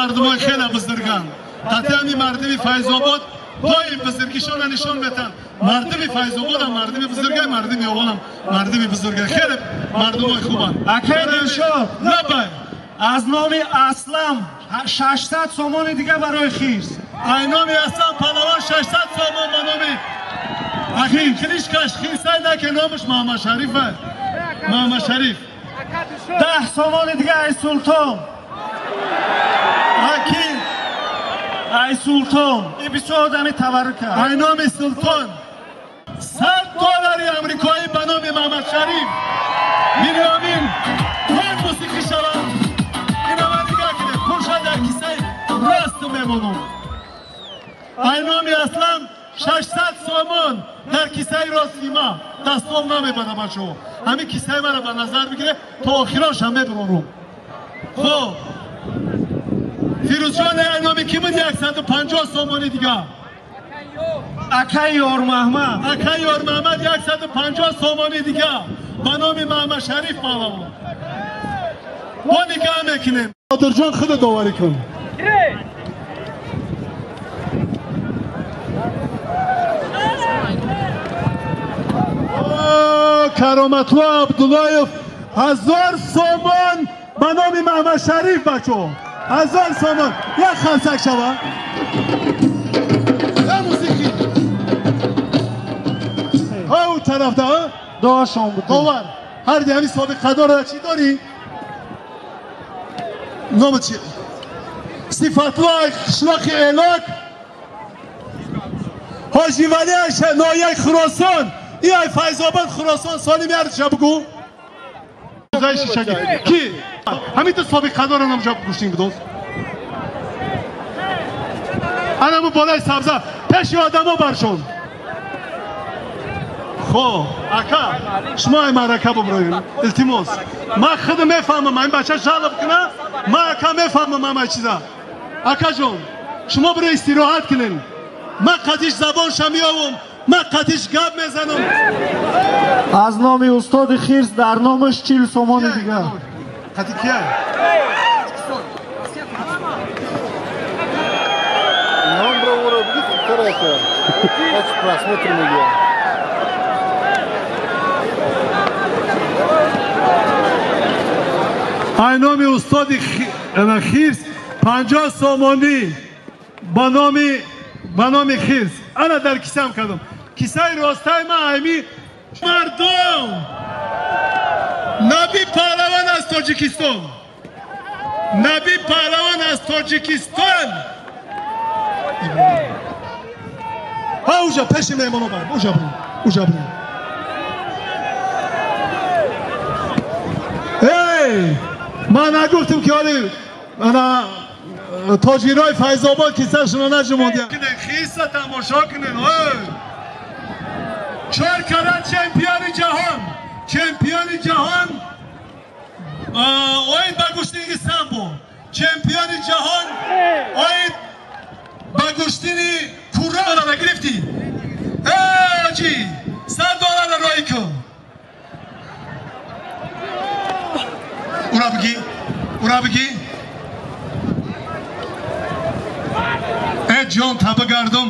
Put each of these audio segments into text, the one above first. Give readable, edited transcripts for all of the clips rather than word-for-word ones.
Мардумои хеле бузурганд. Қати ҳами мардуми Файзобод доим бузургишона нишон метанд. Мардуми Файзободам мардуми бузургай, мардуми Ёвонам мардуми бузургай. Хеле мардумои хубанд. Акай Дилшод. Лабай. Аз номи Аслам 600 сомони дига барои хирс. Ай номи Аслам палавон 600 сомон ба номи Ахи клишкаш хирсай наке номаш Маҳмадшариф. Маҳмадшариф. 10 сомони дига ай Султон. Аки ай Султон. И бисёр одами таваррук кард. Ай номи Султон 100 доллари амрикоӣ ба номи Маҳмадшариф. Бинёмин тон мусиқӣ шавад. Ина ман нигоҳ кунед, пулша дар кисаи рост мемонам. Ай номи Аслам 600 сомон дар кисаи рости ма. Дастом намебарам бачаҳо. Ҳамин кисаи маро ба назар бигире то охирошам мебурорум. Хоб Фирӯзҷон ай номи ки буд 150 сомони дига. Акай Ёрмаҳмад. Акай Ёрмаҳмад 150 сомони дига ба номи Маҳмадшариф паҳлавон. Мо нигоҳ мекунем. Қодирҷон худат доварӣ кун. Кароматулло Абдуллоев 1000 сомон ба номи Маҳмадшариф бачаҳо. 1000 сомон. Як халсак шава. Я мусиқӣ. Ҳа у тарафда, ҳа? Дуошон буд. Довар. Ҳар ди ҳамин собиқадорро чӣ дорӣ? Номи чӣ? Сифатулло қишлоқи Элок. Ҳоҷивали ноҳияи Хуросон. И ай Файзобод Хуросон солим ярдиша бугӯ. Ки? Ҳамин ту собиқадорро номша гӯштин будоз. Анаму болаи сабза пеши одамо баршон. Хоб, ака, шумо ай маърака буброем. Илтимос. Ман худам мефаҳмам, ин бача жалоб куна, ман ака мефаҳмам ҳамаи чиза. Акаҷон, шумо биро истироҳат кунед. Ман қатиш забонша меёвам, ман қатиш гап мезанам. Аз номи устоди хирс дар номаш 40 сомони дига. Қати кия? Просмотр мегирам. Ай номи устоди хирс 50 сомонӣ ба номи хирс. Ана дар кисам кардам. Кисаи ростай ман айми мардум. Наби паҳлавон аз Тоҷикистон. Наби паҳлавон аз Тоҷикистон. Ҳа уҷа пеши меҳмоно бар. Уҷа бирем. Уҷа бирем. Эй! Ман нагуфтам ки ҳоли ана тоҷирои Файзобод кисашонро наҷумондиям. Хиса тамошо кунед. Ой! 4 карат чемпиони ҷаҳон. Чемпиони ҷаҳон оид ба гӯштини самбо. Чемпиони ҷаҳон оид ба гӯштини кура гирифтӣ. Эй ҳоҷӣ, 100 долларро роӣ кун. Ура бигӣ, ура бигӣ. Э ҷон таба гардум.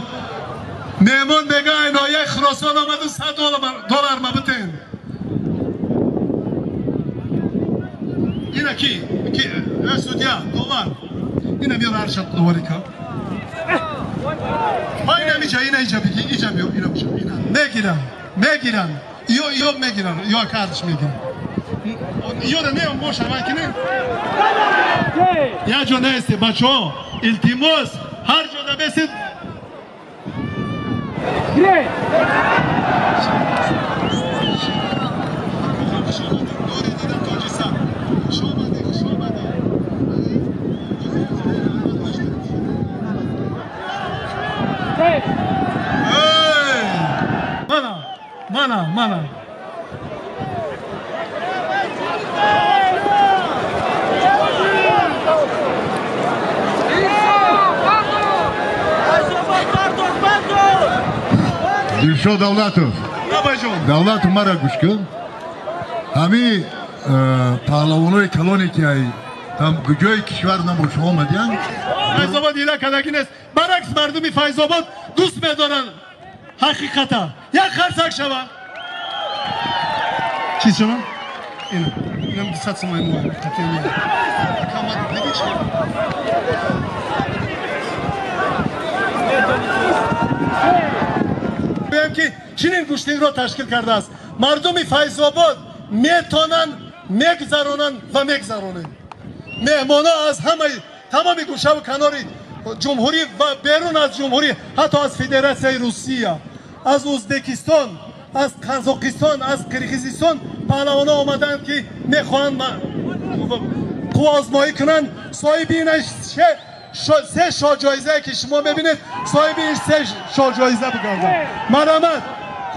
Меҳмон мега ай ноҳияи Хуросон омаду 100 доллар ма битен. Ина ки? Ки? Э судья, довар. Ина биёр ҳаршаб доварӣ кун. Ҳа ина миҷа, ина иҷа бигӣ, иҷа биё, ина биҷа, ина. Мегирам, мегирам. Ё ё мегирам, ё кардш мегирам. Ёра не боша вай ки не? Як ҷо неисте бачаҳо, илтимос, ҳар ҷо набесед. Мана, мана, мана. Дилшод Давлатов. Давлатов мара гӯш кун. Ҳамин паҳлавонои калоне ки ай Там куҷои кишвар набошад омадиян. Файзобод ҳила кардагӣ нест. Баръакс мардуми Файзобод дӯст медоранд ҳақиқата. Як қарсак шава. Чиз шава? Инам 200 сомони мо. Гӯям ки чунин гӯштинро ташкил кардааст. Мардуми Файзобод метонанд, мегузаронанд ва мегузаронанд. Меҳмонҳо аз ҳамаи тамоми гӯшаву канори ҷумҳурӣ ва берун аз ҷумҳурӣ, ҳатто аз Федератсияи Русия, аз Ӯзбекистон, аз Қазоқистон, аз Қирғизистон паҳлавонҳо омаданд, ки мехоҳанд қувваозмоӣ кунанд. Соҳиби ин се шоҳҷоизае ки шумо мебинед, соҳиби ин се шоҳҷоиза бигарданд. Марҳамат,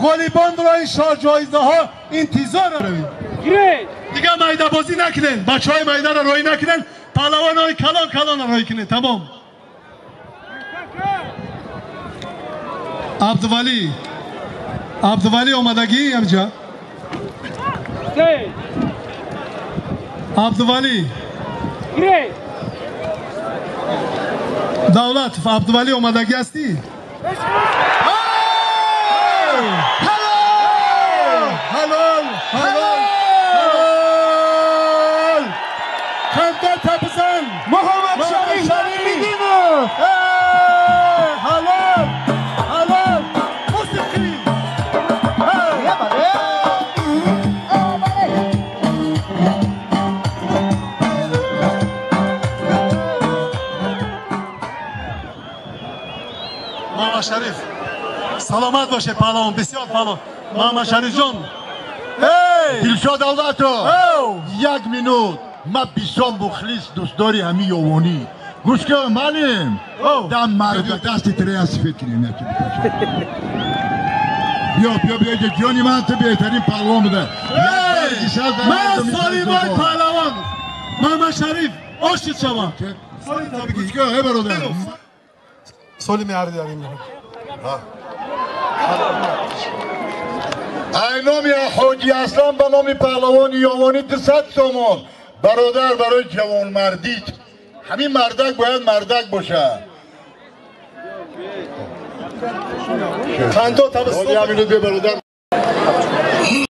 ғолибонро ин шоҳҷоизаҳо интизор равед. Дигар майдабозӣ накунед, бачаҳои майдаро роҳӣ накунед, паҳлавонҳои калон калонро роҳӣ кунед. Тамом. Абдувалӣ, Абдувалӣ омадагӣ ҳамҷа? Абдувалӣ Давлатов, Абдувалӣ омадагӣ ҳастӣ? Ҳалол, ҳалол, ҳалол! Қандата бизан! Муҳаммад Шариф Шарифиддинов! Ҳалол, ҳалол! Мусиқӣ! Муҳаммад Шариф, саломат бошед, паҳлавон, бисёр паҳлавон. Муҳаммад Шарифҷон. Дилшод Давлатов, як минут. Ман бисёр мухлис, дӯстдори ҳамин ёвонӣ. Гӯш кун, маълим. Дам марда дасти тирея сифед кунем. Биё, биё, биё, ҷони ман, ту беҳтарин паҳлавон буда. Ман солимои паҳлавон. Муҳаммад Шариф, ошид шава. Гӯш кун, эй бародар. Соли меарди дар ин. Ай номи Ҳоҷи Аслан ба номи паҳлавони ёвонӣ 200 сомон. Бародар, барои ҷавонмардит. Ҳамин мардак бояд мардак бошад. Хандо табисон. Як минут бе бародар.